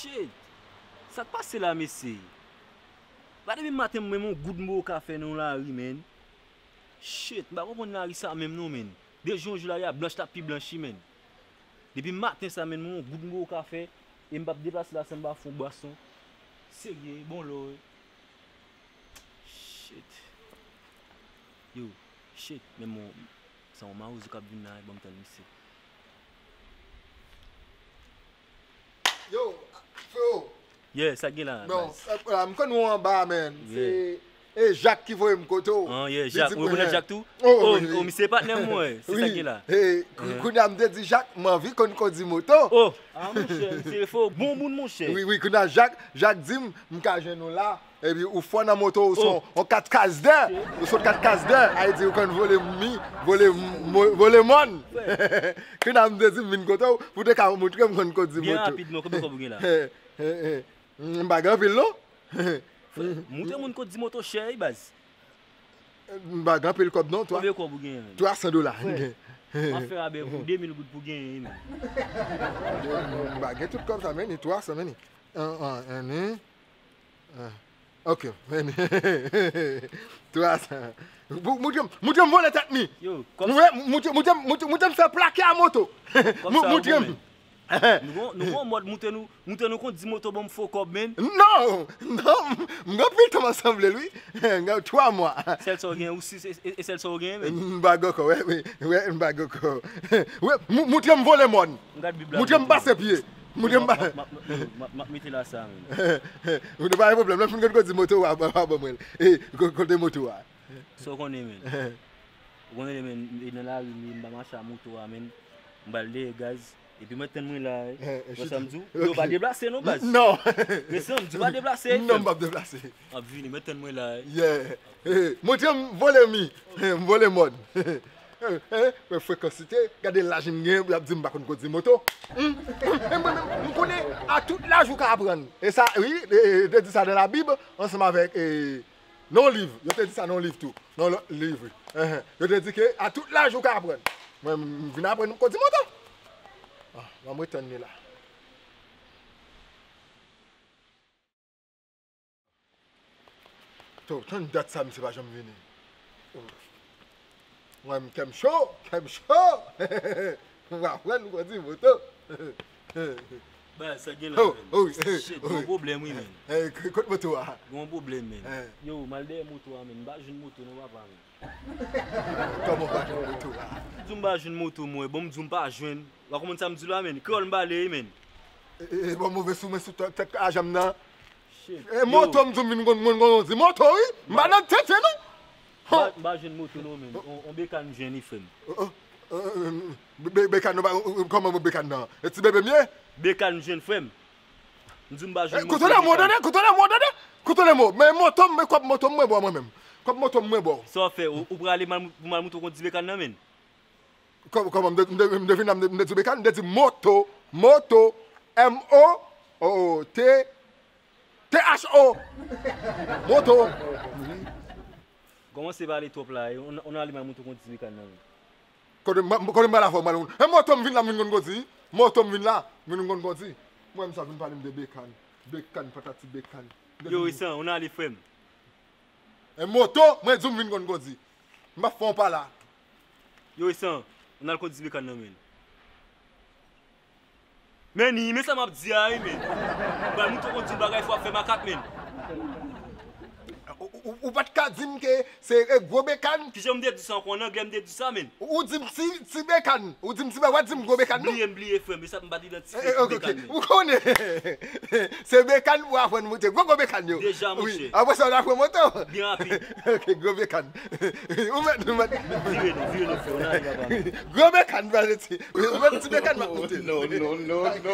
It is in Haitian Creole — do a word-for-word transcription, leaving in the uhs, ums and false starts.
Shit! Sa k pase la, mesye? Ba depi maten, m menm yon goud m poko ka fè nan yon lari, menn. Shit, m pa konprann lari sa menm non, menn. De jou an jou lari a blanch, l ap pi blanchi, menn. Depi maten sa, menn, m yon goud m poko ka fè, e m p ap deplase la san m pa fè yon bwason. Serye, bon lò, wi. Shit. Yo, shit, men bon, sa yon mawozo k ap vin la, ban m tann misye. Yo, freo. Yeah, sa gen la, baz? Non, eh, m konn ou anba, man. Yeah. Se, eh, Jak ki voye m kote w. Ah, yeah, Jak. Ou rekonèt Jak tou? Oh, oh, misye patnè m, wè. Se sa gen la. Kounye a m te di Jak, m anvi konn kondi moto. Oh, ah, monchè, misye fè w bon moun, monchè. Wi, wi, kounye a Jak, Jak di m, m ka jwenn ou la. Epi ou fò nan moto, ou se yon kat kaz dè. Ou se yon kat kaz dè. Ayiti, ou konn vole mi, vole mo-, vole mòn. Kounye a m te di m vin kote w, pou te ka montre m konn kondi moto. Byen rapidman, konbyen kòb ou gen la? M pa gen anpil, non. Montre moun kondi moto chè, wi, baz. M pa gen anpil kòb, non, twa. Konbyen kòb ou gen, menn? Twa san dola. M ap fè rabè pou de mil goud pou genyen, menn. M pa gen tout kòb sa, menn, twa san, menn. An, an, an, an. Ah, ok, men, twa sa. Mou-, moutre m, moutre m vole tèt mi. Yo, kòm... Moutre, moutre, moutre, moutre, moutre m fè plake a moto. Kòm sa, moutre m. Nou gon, nou gon mòd moutre nou, moutre nou kondi moto ban m fo kòb, menn. Non, non, m gen anpil tan m ap sanble l, wi. M gen twa mwa. Sèl sa w gen, ou si, e, e, e sèl sa w gen, menn. M pa gen ankò, wè, wè, wè, m pa gen ankò. Wè, mou-, moutre m vole mòn. M gad Bib la. Moutre m pase pye. Moutre m pa... M ap, m ap, m ap, m ap, m ap mete la sa, menn. Ou te pa gen pwoblèm. Lè m fin konn kondi moto, w a, w a ban mwen l. E, ko-, kote moto a? Sa w konnen, menn. Ou konnen, menn, e nan lari m ye, m pa mache a moto a, menn. M ba l dèyè gaz. Epi mwen tann mwen la, wi. Wè sa m di w? Yo, pa deplase non, baz. Non. Men sa m di w, pa deplase. Non, m p ap deplase. M ap vini, mwen tann mwen la, wi. Yeah. Montre m vole mi. M vole mòn. Eh, eh, men frekansite, gade laj m gen, y ap di m pa konn kondi moto. Hmm, hmm, e mwen menm, m konnen a tout laj ou ka aprann. E sa, wi, e, e, te di sa nan Labib, ansanm avèk, e, nan yon liv. Yo te di sa nan yon liv tou. Nan yon lòt liv, wi. Enhen. Yo te di ke a tout laj ou ka aprann. Mwen, m vin aprann kondi moto. Ah, m ap retann li la. To, tann dat sa, misye pa janm vini. Mwen, kè m cho, kè m cho. M aprann kondi moto. Ba, sa gen la, oh, menn. Oh, shit, gon pwoblèm, wi, menn. Eh, k-, kot moto a? Gon pwoblèm, menn. Eh. Yo, m al dèyè moto a, menn. M pa jwenn moto non, papa, menn. Kòman w pa jwenn moto a? Di w m pa jwenn moto, mwen. Bon, m di w m pa jwenn. W a konprann sa m di w la, menn. Kreyòl m pale, wi, menn. E, e, e, bon, move sou mwen, sou tè-, tèt ajan m nan. Shit. E, moto, m di w m vin konn, konn, konn, di moto, wi. M pa nan tenten, non. M pa, m pa jwenn moto, non, menn. On, on bekan m jwenn, wi, frè m. Oh, oh, oh, oh, be-, be-, bekan, non, pa, oh, oh, kòman bekan nan? E ti bebe m ye? Bekan m jwenn, frè m. M di w m pa jwenn moto. Koute lè mo, tande, koute lè mo, tande. Koute lè mo. Men moto m, men kòb moto m, mwen bò mwen menm. Kòb moto m, mwen bò. Sa w fè, ou, ou prale mal, pou mal moutre w kondi bekan nan, menn? Kòm, kòman, m de, m de, m devine, m de, m de di bekan, m de di moto, moto, M O, O, T, T H O. Moto. Kòmanse pale twòp la, on, on ale mal moutre w kondi bekan nan, menn. Kote m, kote m pral avè w, m pral konn. E moto m vin la, m vin konn kondi. Moto m vin la, m vin konn kondi. Mwen, m sa vin pale m de bekan. Bekan, patati bekan. Yo, Esan, on ale, frè m. E moto, mwen di w m vin konn kondi. M ap fè yon pa la. Yo, Esan, on al kondi bekan nan, menn. Men ni, men sa m ap di a, wi, men. M pral moutre w kondi yon bagay, fò w ap fè makak, men. Ou, ou, ou, ou pa t ka di m ke se, e, gwo bekan? Kijan m te di sa ankò? An anglè m te di sa, men. Ou, ou di m ti, ti bekan. Ou di m ti bekan, w a di m gwo bekan, non? Bliye, m bliye, frè m. E sa m pa t idantifye ti bekan, men. Ou konnen. Se bekan pou aprann moute. Gwo, gwo bekan yo. Deja, monchè. Wi. Apre sa, w aprann moto. Byen rapid. Ok, gwo bekan. Ou mèt, ou mèt. Vire non, vire non, frè. On ale, papa. Gwo bekan, pa de ti. Ou mèt ti bekan, m ap moute. Non, non, non, non.